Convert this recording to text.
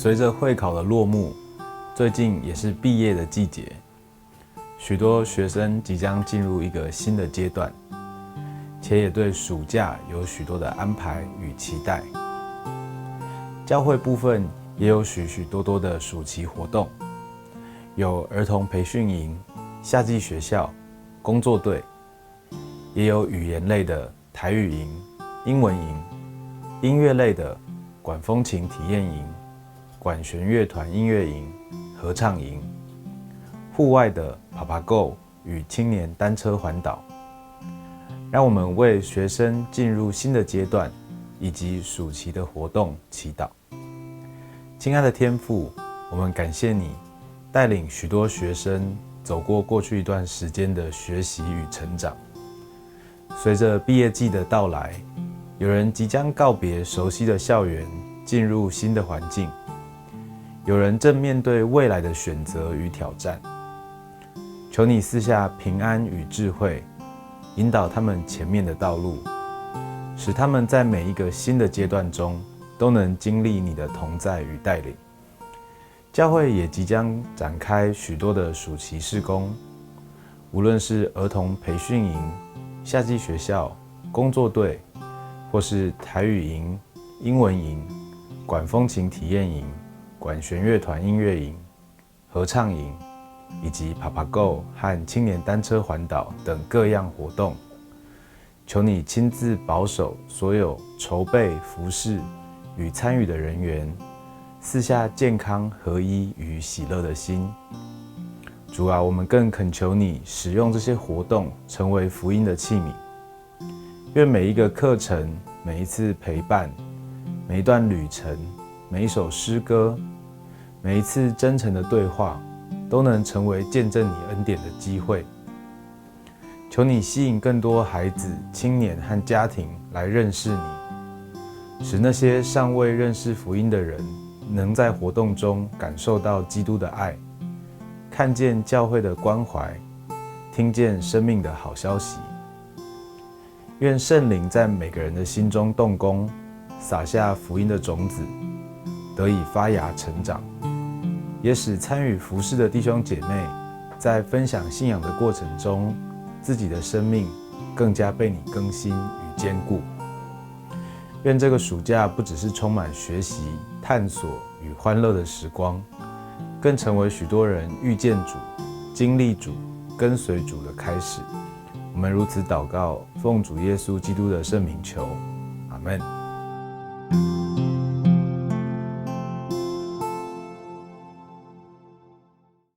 隨着會考的落幕，最近也是畢業的季節，許多學生即將進入一個新的階段，且也對暑假有許多的安排與期待。教會部分也有許許多多的暑期活動，有兒童培訓營、夏季學校、工作隊，也有語言類的台語營、英文營、音樂類的管風琴體驗營、管弦樂團音樂營、合唱營，戶外的爬爬 Go 與青年單車環島。讓我們為學生進入新的階段以及暑期的活動祈禱。親愛的天父，我們感謝你帶領許多學生走過過去一段時間的學習與成長。隨着畢業季的到來，有人即將告別熟悉的校園，進入新的環境；有人正面對未來的選擇與挑戰。求你賜下平安與智慧，引導他們前面的道路，使他們在每一個新的階段中都能經歷你的同在與帶領。教會也即將展開許多的暑期事工，無論是兒童培訓營、夏季學校、工作隊，或是台語營、英文營、管風琴體驗營、管弦樂團音樂營、合唱營，以及爬爬 Go 和青年單車環島等各樣活動，求你親自保守所有籌備、服事與參與的人員，賜下健康、合一與喜樂的心。主啊，我們更懇求你使用這些活動成為福音的器皿。願每一個課程、每一次陪伴、每一段旅程、每一首詩歌、每一次真誠的對話，都能成為見證你恩典的機會。求你吸引更多孩子、青年和家庭來認識你，使那些尚未認識福音的人，能在活動中感受到基督的愛，看見教會的關懷，聽見生命的好消息。願聖靈在每個人的心中動工，撒下福音的種子，得以發芽成長，也使參與服事的弟兄姐妹，在分享信仰的過程中，自己的生命更加被你更新與堅固。願這個暑假不只是充滿學習、探索與歡樂的時光，更成為許多人遇見主、經歷主、跟隨主的開始。我們如此禱告，奉主耶穌基督的聖名求，阿門。